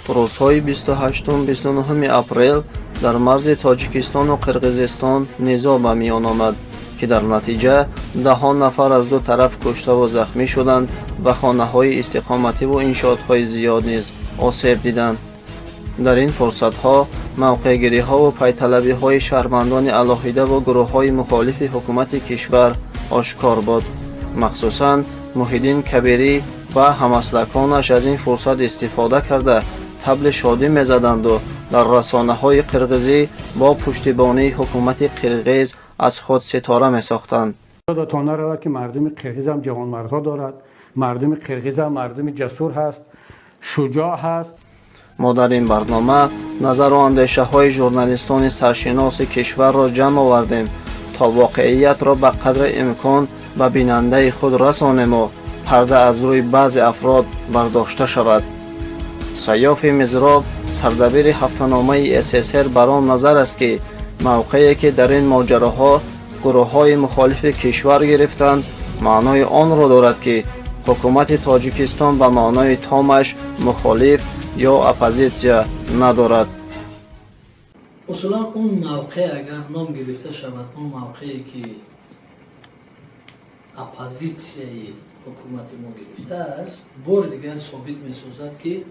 Рӯзҳои 28-29 апрел дар марзи Тоҷикистону Қирғизистон низоъ ба миён омад, ки дар натиҷа даҳон нафар аз ду тараф куштаву захмӣ шуданд ва хонаҳои истиқомативу иншоотҳои зиёд низ осеб диданд. Дар ин фурсатҳо мавқеъгириҳову пайталабиҳои шаҳрвандони алоҳидаву гурӯҳҳои мухолифи ҳукумати кишвар ошкор буд. Махсусан Муҳиддин Кабирӣ ва ҳамаслаконаш аз ин фурсат истифода карда, табли шодӣ мезаданду дар расонаҳои қирғизӣ бо пуштибонии ҳукумати қирғиз аз худ ситора месохтанд. Ёдатон наравад, ки мардуми қирғизам ҷавонмардҳо дорад, мардуми қирғизам мардуми ҷасур ҳаст, шуҷоъ ҳаст. Мо дар ин барнома назару андешаҳои журналистони саршиноси кишварро ҷамъ овардем, то воқеиятро ба қадри имкон ба бинандаи худ расонему парда аз рӯи баъзе афрод бардошта шавад. Сайёфи Мизроб, сардабири ҳафтаномаи ССР, бар он назар аст, ки мавқее, ки дар ин моҷароҳо гурӯҳҳои мухолифи кишвар гирифтанд, маънои онро дорад, ки ҳукумати Тоҷикистон ба маънои томаш мухолиф ё оппозитсия надорад. Усулан, он мавқеъ агар ном гирифта шавад, он мавқее, ки оппозитсияи ҳукумати мо гирифтааст, бори дигар собит месозад, ки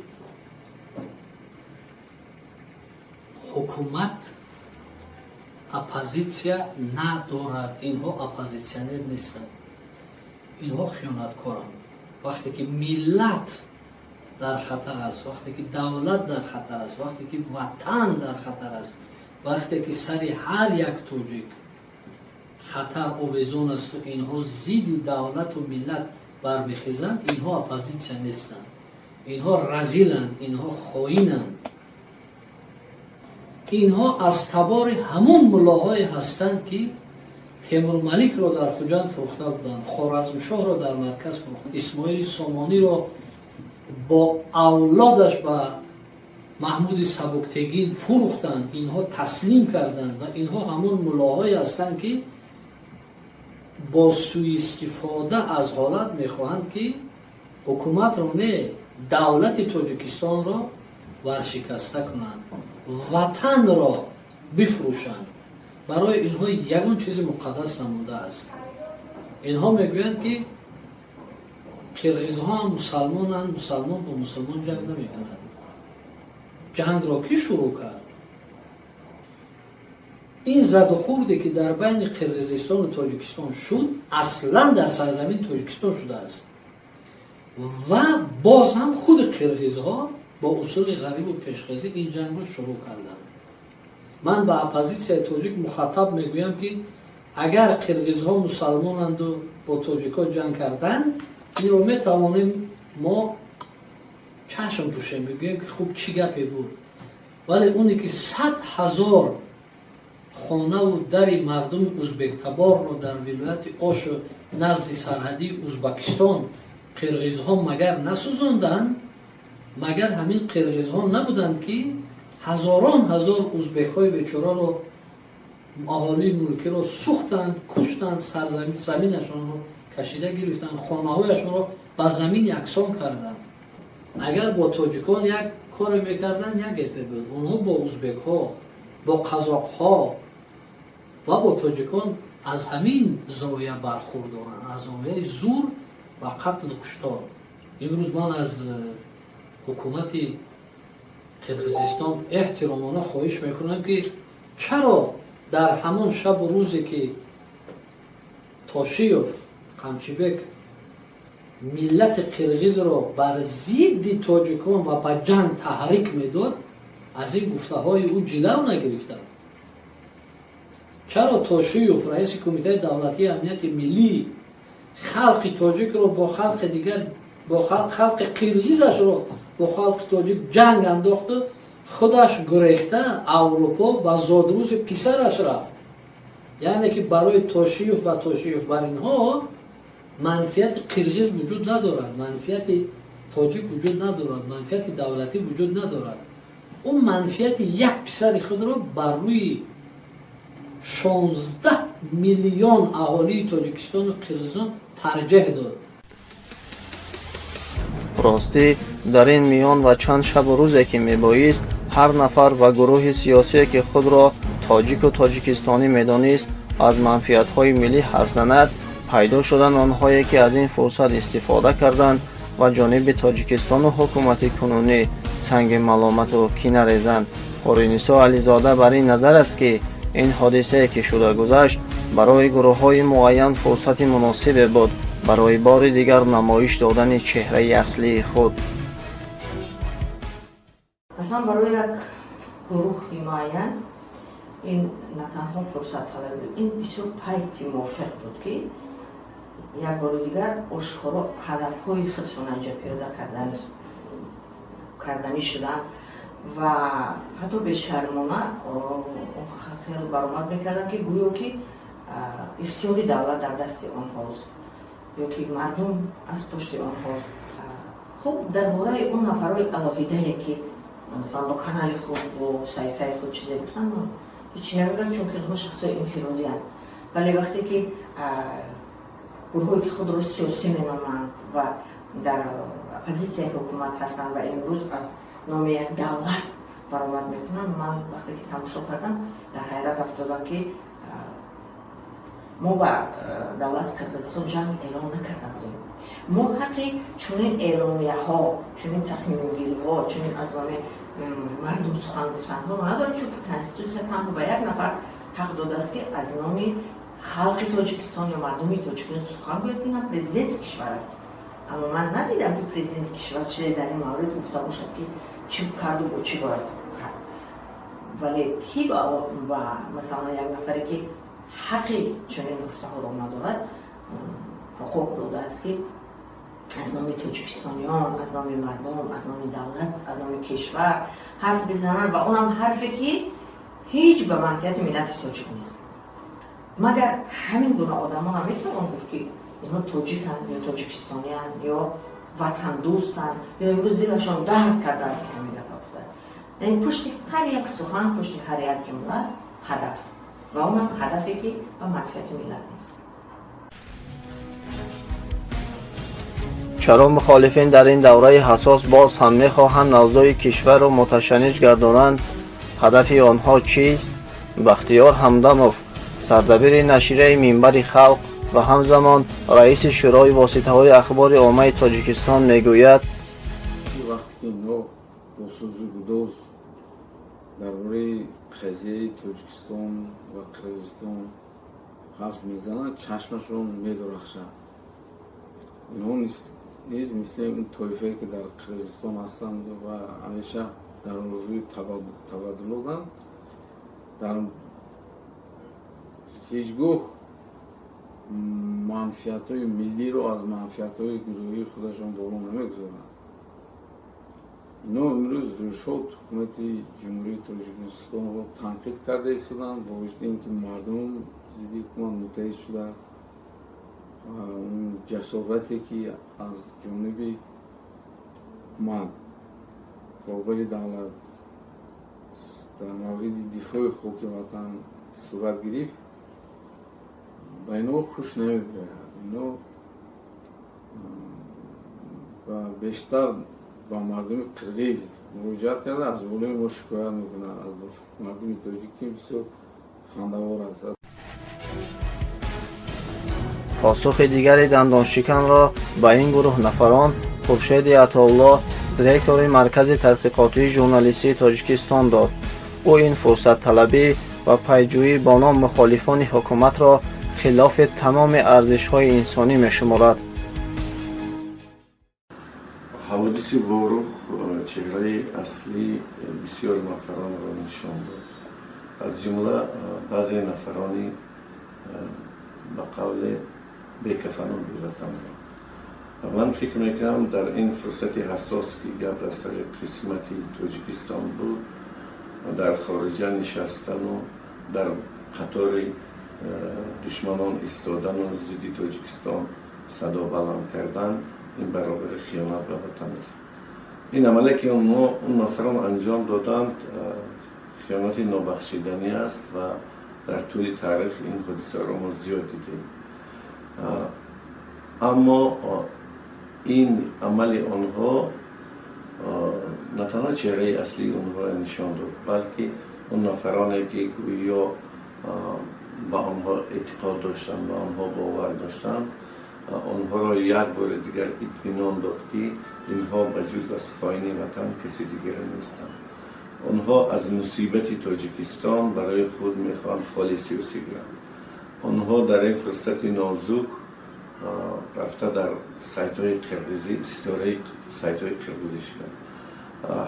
ҳукумат оппозитсия надорад. Инҳо оппозитсионер нестанд, инҳо хиёнаткоранд. Вақте ки миллат дар хатар аст, вақте ки давлат дар хатар аст, вақте ки ватан дар хатар аст, вақте ки сари ҳар як тоҷик хатар овезон асту инҳо зидди давлату миллат бармехезанд, инҳо оппозитсия нестанд, инҳо разиланд, инҳо хоинанд. Инҳо аз табори ҳамон муллоҳое ҳастанд, ки Темурмаликро дар Хуҷанд фурӯхта буданд, Хоразмшоҳро дар марказ фурӯхта, Исмоили Сомониро бо авлодаш ба Маҳмуди Сабуктегин фурӯхтанд, инҳо таслим карданд. Ва инҳо ҳамон муллоҳое ҳастанд, ки бо сӯистифода аз ҳолат мехоҳанд, ки ҳукуматро не, давлати Тоҷикистонро варшикаста кунанд, ватанро бифурӯшанд. Барои инҳо ягон чизи муқаддас намондааст. Инҳо мегӯянд, ки қирғизҳо ҳам мусалмонанд, мусалмон бо мусулмон ҷанг намекунад. Ҷангро кӣ шурӯъ кард? Ин задухурде, ки дар байни Қирғизистону Тоҷикистон шуд, аслан дар сарзамини Тоҷикистон шудааст ва боз ҳам худи қирғизҳо бо усули ғарибу пешхезӣ ин ҷангро шурӯъ карданд. Ман ба оппозитсияи тоҷик мухаттаб мегӯям, ки агар қирғизҳо мусалмонанду бо тоҷикҳо ҷанг карданд, инро метавонем мо чашм пӯшем, мегӯем, ки хуб, чӣ гапе буд. Вале оне ки 100 000 хонаву дари мардуми узбектаборро дар вилояти Ошу назди сарҳадии Узбакистон қирғизҳо магар насӯзонданд? Магар ҳамин қирғизҳо набуданд, ки ҳазорон ҳазор узбекҳои бечораро, аҳолии мулкиро сӯхтанд, куштанд, сарзаминашонро кашида гирифтанд, хонаҳояшонро ба замин яксон карданд? Агар бо тоҷикон як коре мекарданд, як гапе буд. Онҳо бо узбекҳо, бо қазоқҳо ва бо тоҷикон аз ҳамин зовия бархурд доранд, аз зовияи зур ва қатлу куштор. Имрӯз ман аз ҳукумати Қирғизистон эҳтиромона хоҳиш мекунам, ки чаро дар ҳамон шабу рӯзе, ки Тошиев Қамчибек миллати қирғизро бар зидди тоҷикон ва ба ҷанг таҳрик медод, аз ин гуфтаҳои ӯ ҷилав нагирифтанд? Чаро Тошиев, раиси Кумитаи давлатии амнияти миллӣ, халқи тоҷикро бо халқи дигар, бо халқи қирғизашро бо халқи тоҷик ҷанг андохту худаш гурехта Аврупо ба зодрӯзи писараш рафт? Яъне ки барои Тошиев ва Тошиев бар инҳо манфиати қирғиз вуҷуд надорад, манфиати тоҷик вуҷуд надорад, манфиати давлатӣ вуҷуд надорад. Ӯ манфиати як писари худро бар рӯи 16 миллион аҳолии Тоҷикистону Қирғизистон тарҷеҳ дод. Ростӣ, дар ин миён ва чанд шабу рӯзе ки мебоист ҳар нафар ва гурӯҳи сиёсие ки худро тоҷику тоҷикистонӣ медонист, аз манфиатҳои миллӣ ҳарф занад, пайдо шуданд онҳое ки аз ин фурсат истифода карданд ва ҷониби Тоҷикистону ҳукумати кунунӣ санги маломату кина резанд. Ҳуринисо Ализода бар ин назар аст, ки ин ҳодисае ки шуда гузашт, барои гурӯҳҳои муайян фурсати муносибе буд барои бори дигар намоиш додани чеҳраи аслии худ. Аслан барои як гурӯҳи муайян ин на танҳо фурсатталабӣ, ин бисёр пайти мувофиқ буд, ки як бори дигар ошкоро ҳадафҳои худшон анҷо пиёда карданӣ шуданд ва ҳатто бешармона хел баромад мекарданд, ки гӯё ки ихтиёри давлат дар дасти онҳост ё ки мардум аз пушти онҳост. Хуб, дар бораи он нафарҳои алоҳидае, ки масалан бо канали худ, бо саҳифаи худ чизе гуфтанд, ман ҳечи намегӯям, чунки онҳо шахсҳои инфиродиянд. Вале вақте ки гурӯҳое ки худро сиёсӣ меноманд ва дар оппозитсияи ҳукумат ҳастанд ва имрӯз аз номи як давлат баромад мекунанд, ман вақте ки тамошо кардам, дар ҳайрат афтодам, ки мо ба давлати Қирғизистон ҷанг эълон накарда будем. Мо ҳаққи чунин эъломияҳо, чунин тасмимгириҳо, чунин аз номи мардум сухан гуфтанҳоро надорем, чунки конститутсия танҳо ба як нафар ҳақ додааст, ки аз номи халқи Тоҷикистон ё мардуми Тоҷикистон сухан гӯяд, ки на президенти кишвар аст. Аммо ман надидам, ки президенти кишвар чизе дар ин маврид гуфта бошад, ки чӣ карду бо чӣ бояд кард. Вале ки ба масалан як нафаре, ки ҳаққи чунин гуфтаҳоро надорад, ҳуқуқ додааст, ки аз номи тоҷикистониён, аз номи мардум, аз номи давлат, аз номи кишвар ҳарф бизананд, ва онам ҳарфе, ки ҳеҷ ба манфиати миллати тоҷик нест? Магар ҳамин гуна одамон ҳам метавон гуфт, ки инҳо тоҷиканд ё тоҷикистонианд ё ватандӯстанд, ё имрӯз дилашон дард кардааст, ки ҳамин гапа гуфтанд? Яъне пушти ҳар як сухан, пушти ҳар як ҷумла ҳадаф, ва онам ҳадафе, ки ба манфиати миллат нест. Чаро мухолифин дар ин давраи ҳассос боз ҳам мехоҳанд авзои кишварро муташанниҷ гардонанд? Ҳадафи онҳо чист? Бахтиёр Ҳамдамов, сардабири нашрияи «Минбари халқ» ва ҳамзамон раиси Шӯрои воситаҳои ахбори оммаи Тоҷикистон, мегӯяд: Вақте ки инҳо бо сӯзу гудоз дар бораи қазияи Тоҷикистон ва Қирғизистон ҳарф мезананд, чашмашон медурахшад. Инҳо низ мисли он тоифае, ки дар Қирғизистон ҳастанд ва ҳамеша дар орзуи табаддулотанд, дар ҳеҷ гоҳ манфиатҳои миллиро аз манфиатҳои гурӯҳии худашон боло намегузоранд. Ино имрӯз рӯшод ҳукумати Ҷумҳурии Тоҷикистонро танқид карда истоданд, бо вуҷуди ин ки мардум зидди ҳукумат муттаҳид шудааст ва он ҷасорате, ки аз ҷониби ҳукумат, роҳбари давлат дар мавриди дифои хоки ватан сурат гирифт, ба инҳо хуш намебиёяд. Ино ва бештар ба мардуми қирғиз муроҷиат карда, аз болои мо шикоят мекунанд, аз мардуми тоҷик, ки бисёр хандавор аст. Посухи дигари дандоншиканро ба ин гурӯҳ нафарон Хуршеди Атоуллоҳ, директори Маркази тадқиқотии журналистии Тоҷикистон, дод. Ӯ ин фурсатталабӣ ва пайҷӯӣ бо ном мухолифони ҳукуматро хилофи тамоми арзишҳои инсонӣ мешуморад. Ҳаводиси Ворух чеҳраи аслии бисёр нафаронро нишон дод, аз ҷумла баъзе нафарони ба қавле бекафану беватанро. Ман фикр мекунам, дар ин фурсати ҳассос, ки гап дар сари қисмати Тоҷикистон буд, дар хориҷа нишастану дар қатори душманон истодану зидди Тоҷикистон садо баланд кардан, ин баробари хиёнат ба ватан аст. Ин амале, ки онҳо, он нафарон анҷом доданд, хиёнати нобахшиданӣ аст ва дар тӯли таърих ин ҳодисаро мо зиёд дидем. Аммо Ин амали онҳо на танҳо чеҳраи аслии онҳоро нишон дод, балки он нафароне, ки гӯё ба онҳо эътиқод доштанд, ба онҳо бовар доштанд, онҳоро як бори дигар итминон дод, ки инҳо ба ҷуз аз хоини ватан каси дигаре нестанд. Онҳо аз мусибати Тоҷикистон барои худ мехоҳанд холи сиёсӣ гиранд. Онҳо дар ин фурсати нозук рафта дар сайтҳои қирғизӣ, ситораи сайтҳои қирғизӣ шуданд.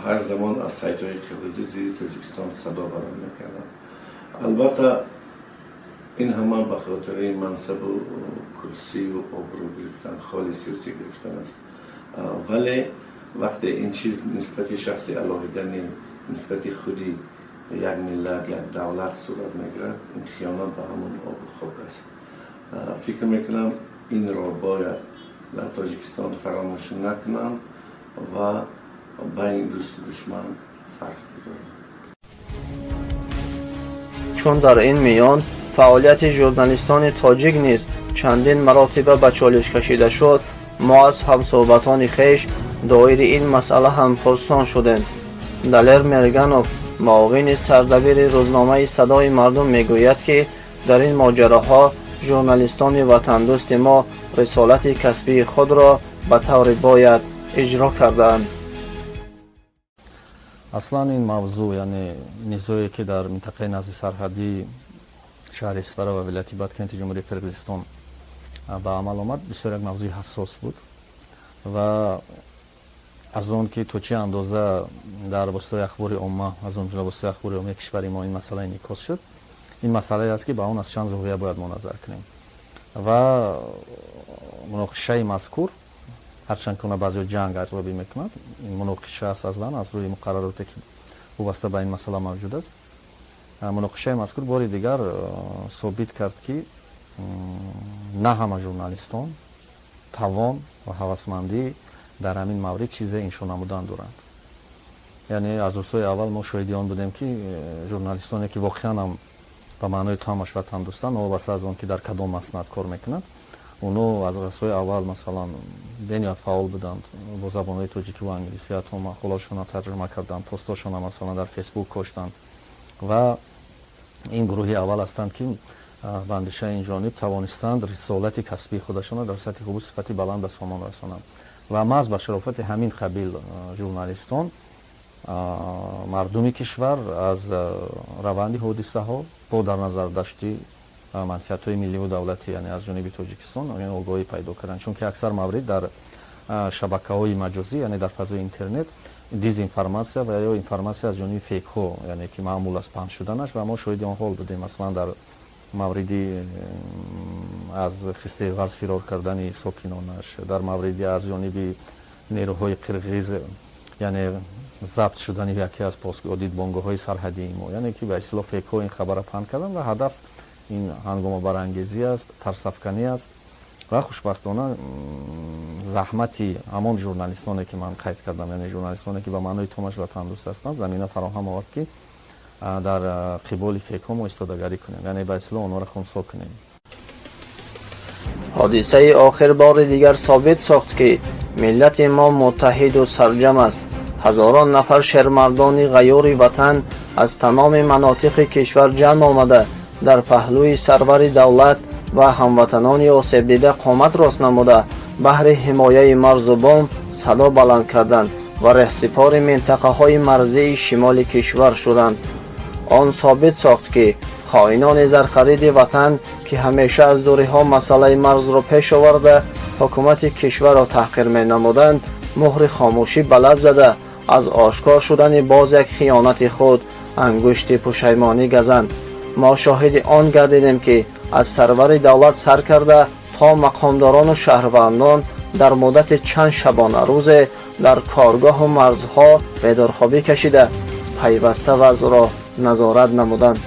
Ҳар замон аз сайтҳои қирғизӣ зидди Тоҷикистон садо баланд мекарданд. Албатта, ин ҳама ба хотири мансабу курсию обрӯ гирифтан, холи сиёсӣ гирифтан аст. Вале вақте ин чиз нисбати шахси алоҳида не, нисбати худи як миллат, як давлат сурат мегирад, ин хиёнат ба ҳамон обу хок аст. Фикр мекунам, инро бояд дар Тоҷикистон фаромӯш накунанд ва байни дӯсту душман фарқ бигоранд. Чун дар ин миён фаъолияти журналистони тоҷик низ чандин маротиба ба чолиш кашида шуд, мо аз ҳамсӯҳбатони хеш доири ин масъала ҳам пурсон шудем. Далер Мерганов, муовини сардабири рӯзномаи «Садои мардум», мегӯяд, ки дар ин моҷароҳо журналистони ватандӯсти мо рисолати касбии худро ба таври бояд иҷро кардаанд. Аслан ин мавзӯъ, яъне низое, ки дар минтақаи назди сарҳадии шаҳри Исфара ва вилояти Баткенти Ҷумҳурии Қирғизистон ба амал омад, бисёр як мавзӯи ҳассос буд ва аз он ки то чӣ андоза дар воситаи ахбори омма, аз он ҷумла воситаи ахбори оммаи кишвари мо, ин масъала инъикос шуд. Ин масъалае аст, ки ба он аз чанд зовия бояд мо назар кунем ва муноқишаи мазкур, ҳарчанд ки она баъзеҳо ҷанг арзёбӣ мекунад, ин муноқиша аст. Аслан аз рӯи муқаррароте, ки вобаста ба ин масъала мавҷуд аст, муноқишаи мазкур бори дигар собит кард, ки на ҳама журналистон тавон ва ҳавасмандӣ дар ҳамин маврид чизе иншо намудан доранд. Яъне аз рӯзҳои аввал мо шоҳиди он будем, ки журналистоне, ки воқеан ҳам ба маънои тамаш ватандӯстанд, новобаста аз он ки дар кадом маснад кор мекунанд, оно аз рӯзҳои аввал, масалан, бениҳоят фаъол буданд, бо забонҳои тоҷикӣ ва англисӣ ҳатто мақолаошонро тарҷума карданд, постошонро, масалан, дар Фейсбук коштанд ва ин гурӯҳи аввал ҳастанд, ки ба андешаи ин ҷониб тавонистанд рисолати касбии худашонро дар сатҳи хубу сифати баланд ба сомон расонанд. Ва маҳз ба шарофати ҳамин қабил журналистон мардуми кишвар аз раванди ҳодисаҳо бо дар назар дошти манфиатҳои милливу давлатӣ, яъне аз ҷониби Тоҷикистон, огоҳӣ пайдо карданд. Чунки аксар маврид дар шабакаҳои маҷозӣ, яъне дар фазои интернет, дезинформатсия ва ё информатсия аз ҷониби фейкҳо, яъне ки маъмул аст паҳн шуданаш, ва мо шоҳиди он ҳол будем, масалан, дар мавриди аз Хистеварз фирор кардани сокинонаш, дар мавриди аз ҷониби нерӯҳои қирғиз, яъне забт шудани яке аз дидбонгоҳҳои сарҳадии мо. Яъне ки ба истилоҳ фейкҳо ин хабарро паҳн карданд ва ҳадаф ин ҳангомабарангезӣ аст, тарсафканӣ аст. Ва хушбахтона заҳмати ҳамон журналистоне, ки ман қайд кардам, яъне журналистоне, ки ба маънои томаш ватандӯст ҳастанд, замина фароҳам овард, ки дар қиболи фейкҳо мо истодагарӣ кунем, яъне ба истилоҳ онҳоро хунсо кунем. Ҳодисаи охир бори дигар собит сохт, ки миллати мо муттаҳиду сарҷам аст. Ҳазорон нафар шермардони ғайюри ватан аз тамоми манотиқи кишвар ҷамъ омада, дар паҳлӯи сарвари давлат ва ҳамватанони осебдида қомат рост намуда, баҳри ҳимояи марзу бом садо баланд карданд ва реҳсипори минтақаҳои марзии шимоли кишвар шуданд. Он собит сохт, ки хоинони зархариди ватан, ки ҳамеша аз дуриҳо масъалаи марзро пеш оварда, ҳукумати кишварро таҳқир менамуданд, муҳри хомӯшӣ ба лаб зада, аз ошкор шудани боз як хиёнати худ ангушти пушаймонӣ газанд. Мо шоҳиди он гардидем, ки аз сарвари давлат сар карда то мақомдорону шаҳрвандон дар муддати чанд шабонарӯзе дар коргоҳу марзҳо бедорхобӣ кашида, пайваста вазъро назорат намуданд.